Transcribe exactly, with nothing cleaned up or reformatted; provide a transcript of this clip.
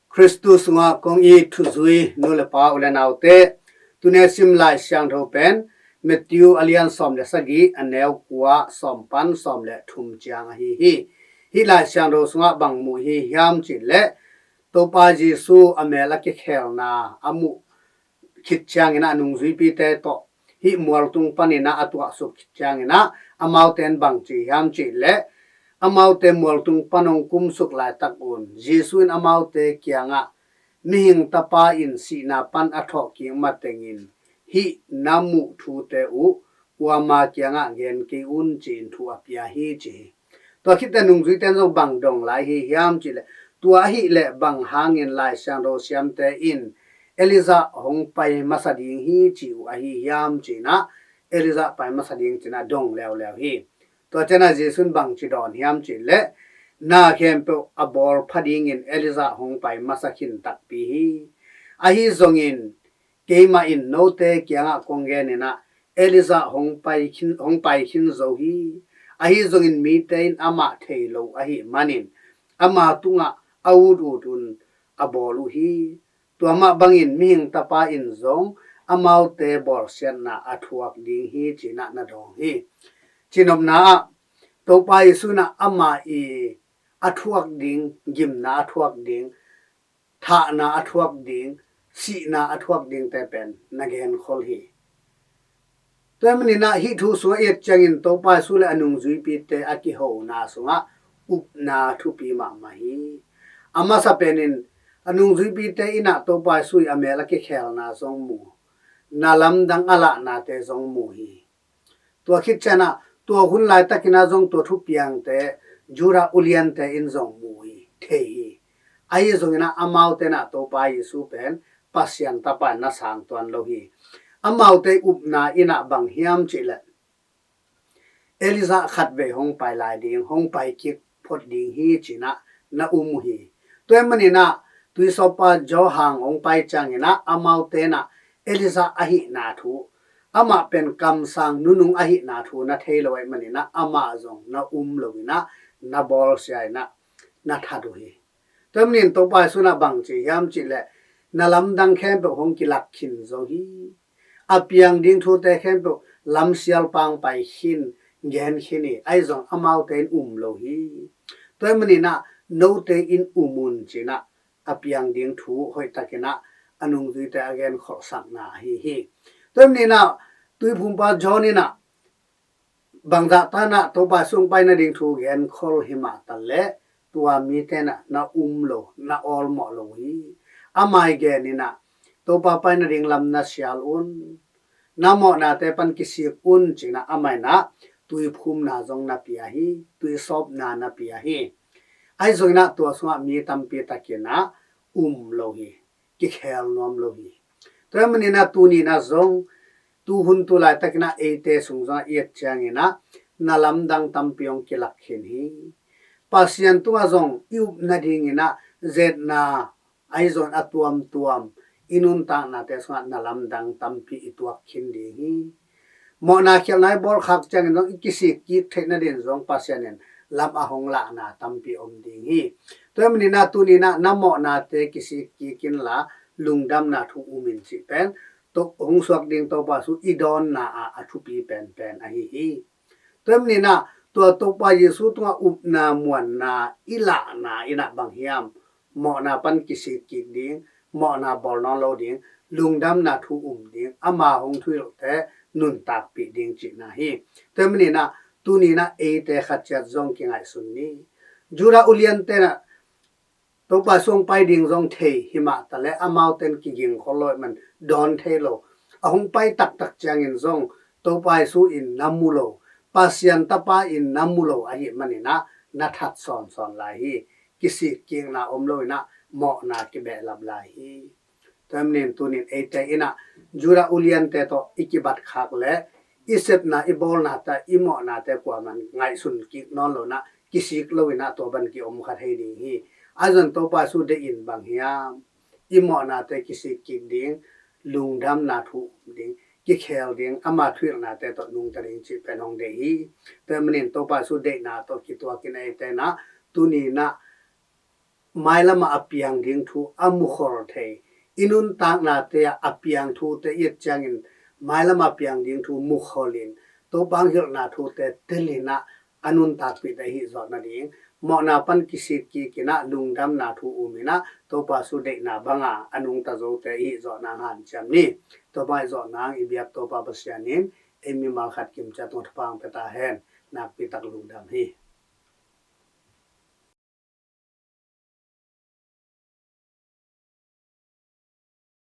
Khristu sungah kong it thuzui nu le pa, u le naute, tuni a sim Lai Siangtho pen Matthew a lian sawm le sagih, a neu kua sawm pan sawm le thum ciang ahi hi. Hih Lai Siangtho sungah bang mu hi hiam cih leh, Topa Jesu a mel a kikhelna a muh khit ciangin ah a nungzuipite tawh hih mualtung panin ah a tuahsuk khit ciangin ah amaute in bang ci hiam cih leh, amaute mualtung pan hong kumsuk laitak un Jesu in amaute kiangah, "Mihing Tapa in sihna pan a thawhkik matengin hih na muh thute uh kuama kiangah gen kei un," ci-in thu a pia hi, ci hi. Tua khit teh nungzuite in zong bang dong lai hi hiam cih leh, tua ahih leh bang hangin Lai Siangtho siamte in Elijah hong pai masa ding hi ci uh ahi hiam ci-in ah, Elijah pai masa ding ci-in ah dong leuleu hi. Tua ciangin ah Jesu in bang ci dawn hiam cih leh, "Na khempeuh a bawl pha dingin Elijah hong pai masa khin takpi hi. Ahi zongin keimah in note kiangah kong gen in ah, Elijah hong pai khin, hong pai khin zo hi. Ahi zongin mite in amah thei lo ahih manin ama tungah a ut ut un a bawl uh hi. Tua mah bangin Mihing Tapa in zong amaute bawlsiatna a thuak ding hi," ci-in ah na dawng hi. Cinopna ah, Topa Jesu in ah ama i a thuak ding, gimna a thuak ding, thahna a thuak ding, sihna a thuak dingte pen na genkhol hi. Tua ahih manin ah hih thu sungah i et ciangin Topa Jesu le a nungzuipite a kihona sungah upna thupi mahmah hi. A masa penin a nungzuipite in ah Topa Jesu i a mel a kikhelna zong mu, na lamdang a lahnate zong mu hi. Tua khit ciangin ah tua hun laitakin ah zong tua thupiangte Judah uliante in zong mu hi, thei hi. Ahi zongin ah amaute in ah Topa Jesu pen Pasian Tapa in na sang tuan lo hi. Amaute upna in ah bang hiam cih leh, Elijah khatvei hong pai lai ding, hong pai kik phot ding hi ci-in ah na um uh hi. Tua ahih manin ah Tuisawppa Johan hong pai ciangin ah amaute in ah Elijah ahihna thu, amah pen kamsang nunung ahihna thu na thei lo ahih manin ah amah zong na um lo-in ah na bawlsia in ah na that uh hi. Tua ahih manin Topa Jesu in ah bang ci hiam cih leh, na lamdang khempeuh hong kilak khin zo hi. A piang ding thute khempeuh lamsial pang pai khin, gen khin hi. Ahi zong amaute in um lo hi. Tua ahih manin ah note in um un ci-in ah a piang ding thu hoihtakin ah a nungzuite a genkholhsakna ahi hi. Tua ahih manin ah Tuiphumpa John in ah bangzah tan ah Topa Jesu hong pai nading thu genkhol himah taleh tua mite in ah na um lo, na awlmawh lo hi. Amah i gen in ah Topa pai nading lam na sial un, na mawhnate pan kisik un ci-in ah amah in ah tuiphumna zong na pia hi, tuisawpna na pia hi. Ahi zongin ah tua sungah mi tampi takin ah um lo hi, kikhel nuam lo hi. Tua ahih manin ah tuni in ah zong tu hun tu laitakin ah eite sung zong ah i et ciangin ah na lamdang tampi hong kilak khin hi. Pasian tungah zong i up nadingin ah zetna, ahi zongin a tuamtuam i nuntaknate sungah na lamdang tampi i tuak khin ding hi. Mawhna khialhna i bawl khak ciangin zong i kisik kik theih nadin zong Pasian in lam a hong lahna tampi om ding hi. Tua ahih manin ah tuni in ah na mawhnate kisik kik inla lungdamna thu um in cih pen, Topa hong suak ding Topa Jesu i dawnna ah a thupi penpen ahi hi. Tua ahih manin ah tua Topa Jesu tungah upna muanna i lahna in ah bang hiam, mawhna pan kisik kik ding, mawhna bawl nawn lo ding, lungdamna thu um ding, ama hong thuhilhte nuntakpih ding cihna hi. Tua ahih manin ah tuni in ah eite khat ciat zong kingaihsun ni. Judah uliante in ah Topa Jesu hong pai ding zong thei himah taleh amaute in kiging khol lo ahih man dawn thei lo. A hong pai taktak ciangin zong Topa Jesu in na mu lo, Pasian Tapa in na mu lo ahih manin ah na that sawnsawn lai hi. Kisik kikna om lo-in ah mawhna kibehlap lai hi. Tua ahih manin tuni in eite in ah Judah uliante tawh i kibat khak leh i sepna, i bawlnate, i mawhnate kuaman ngaihsun kik nawn lo-in ah, kisik lo-in ah tua bang ki-om kha thei ding hi. Ahi zongin Topa Jesu deih in bang hiam, i mawhnate kisik kik ding, lungdamna thu um ding, kikhel ding, ama thuhilhnate tawh nungta ding cih pen hong deih hi. Tua ahih manin Topa Jesu deihna tawh kituakin eite in ah tuni in ah mailam ah a piang ding thu a mukhol thei, i nuntaknate ah a piang thute i et ciangin mailam ah a piang ding thu mukholin Topa hong hilhna thute telin ah a nuntakpihte i hih zawh nading, mawhna pan kisit kikin ah lungdamna thu um in ah Topa Jesu deihna banga a nungta zote i hih zawh nang hanciam ni. Topa i hih zawh nang i biak Topa Pasian in ei mimal khat kimciat tungah thupha hong pia ta hen. Nakpi tak lungdam hi.